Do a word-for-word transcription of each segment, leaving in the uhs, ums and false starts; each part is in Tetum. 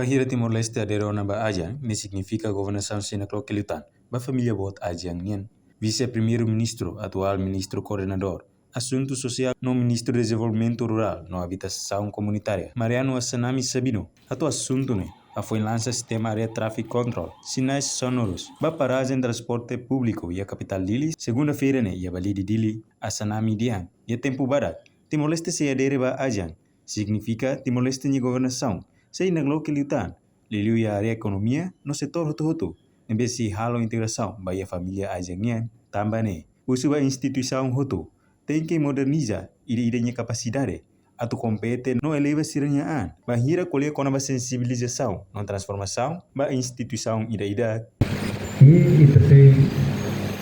Bainhira Timor-Leste adere ona ba ASEAN, ne'e signifika governasaun sei nakloke liután ba família boot ASEAN nian. Vise-Primeiru-Ministru, atuál Ministru Koordenadór Asuntu Sosiál no Ministru Dezenvolvimentu Rurál no Abitasaun Komunitária, Mariano Assanami Sabino, atu asuntu ne'e hafoin lansa sistema Air Traffic Control, sinais sonurus, ba parajen transporte públiku iha kapitál Dili, segunda-feira ne'e iha Balide Dili, Assanami dehan, iha tempu badak Timor-Leste sei adere ba ASEAN, signifika Timor-Leste nia governasaun sei nakloke liután, liuliu iha área ekonomia no setór hotu-hotu, ne'ebé sei halo integrasaun ba iha família ASEAN nian. Tanba ne'e, husu ba instituisaun hotu tenke moderniza ida-idak nia kapasidade atu kompete no eleva sira-nia an. Bainhira ko'alia kona-ba sensibilizasaun no transformasaun ba instituisaun ida-idak, i ita sei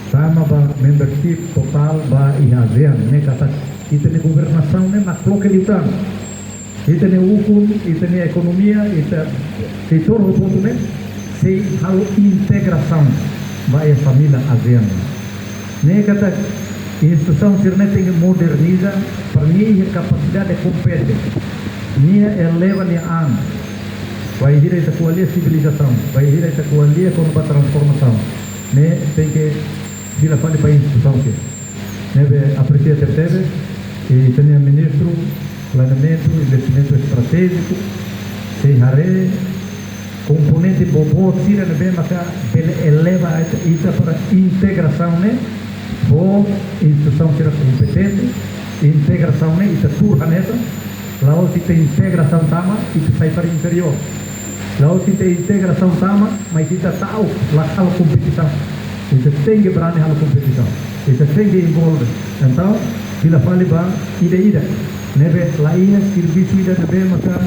tama ba membership totál ba iha ASEAN, ne'e katak ita-nia governasaun ne'e nakloke liután. Ita-nia ukun, ita-nia ekonomia, ita setór hotu-hotu ne'e sei halo integrasaun ba iha família ASEAN. Ne'e katak instituisaun sira-ne'e tenke moderniza para nia iha kapasidade kompete, nia eleva nia an. Bainhira ita ko'alia sivilizasaun, bainhira ita ko'alia kona-ba transformasaun, ne'e tenke fila fali ba instituisaun sira. Ne'ebé apresia tebetebes, i ita-nia Ministru Planeamentu Investimentu Estratéjiku sei haree komponente boboot sira ne'ebé maka bele eleva ita, ita para integrasaun ne'e, fó instituisaun sira kompetente, integrasaun ne'e ita tuur hanesan, la'ós ita integrasaun tama, ita sai para inferiór. La'ós ita integrasaun tama, mas ita ta'uk, la halo kompetisaun. Ita tenke brani halo kompetisaun. Ita tenke envolve. Entaun, fila fali ba ida-idak. Ne'ebé la iha servisu ida ne'ebé maka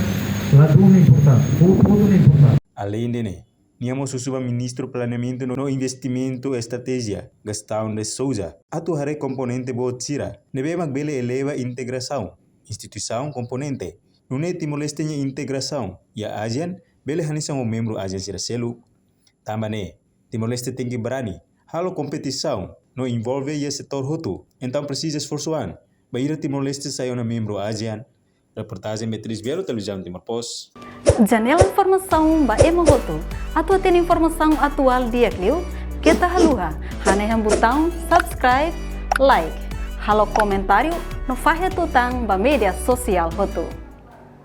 ladún importante. Hotu-hotu importante. Aleinde ne'e, nia mós husu ba Ministru Planeamentu no Investimentu Estratéjia, Gastão de Sousa, atu haree komponente boot sira ne'ebé mak bele eleva integrasaun instituisaun komponente, nune'e Timor-Leste nia integrasaun iha ASEAN bele hanesan ho membru ASEAN sira seluk. Tanba ne'e, Timor-Leste tenke brani halo kompetisaun no envolve iha setór hotu, entaun presiza esforsu an bainhira Timor-Leste sai ona membru ASEAN. Reportajen Beatriz Vero, Televizaun Timor Post. Janela informasaun ba ema hotu. Atu hatene informasaun atuál di'ak liu, keta haluha hanehan butaun subscribe, like, halo komentáriu no fahe tutan ba média sosiál hotu.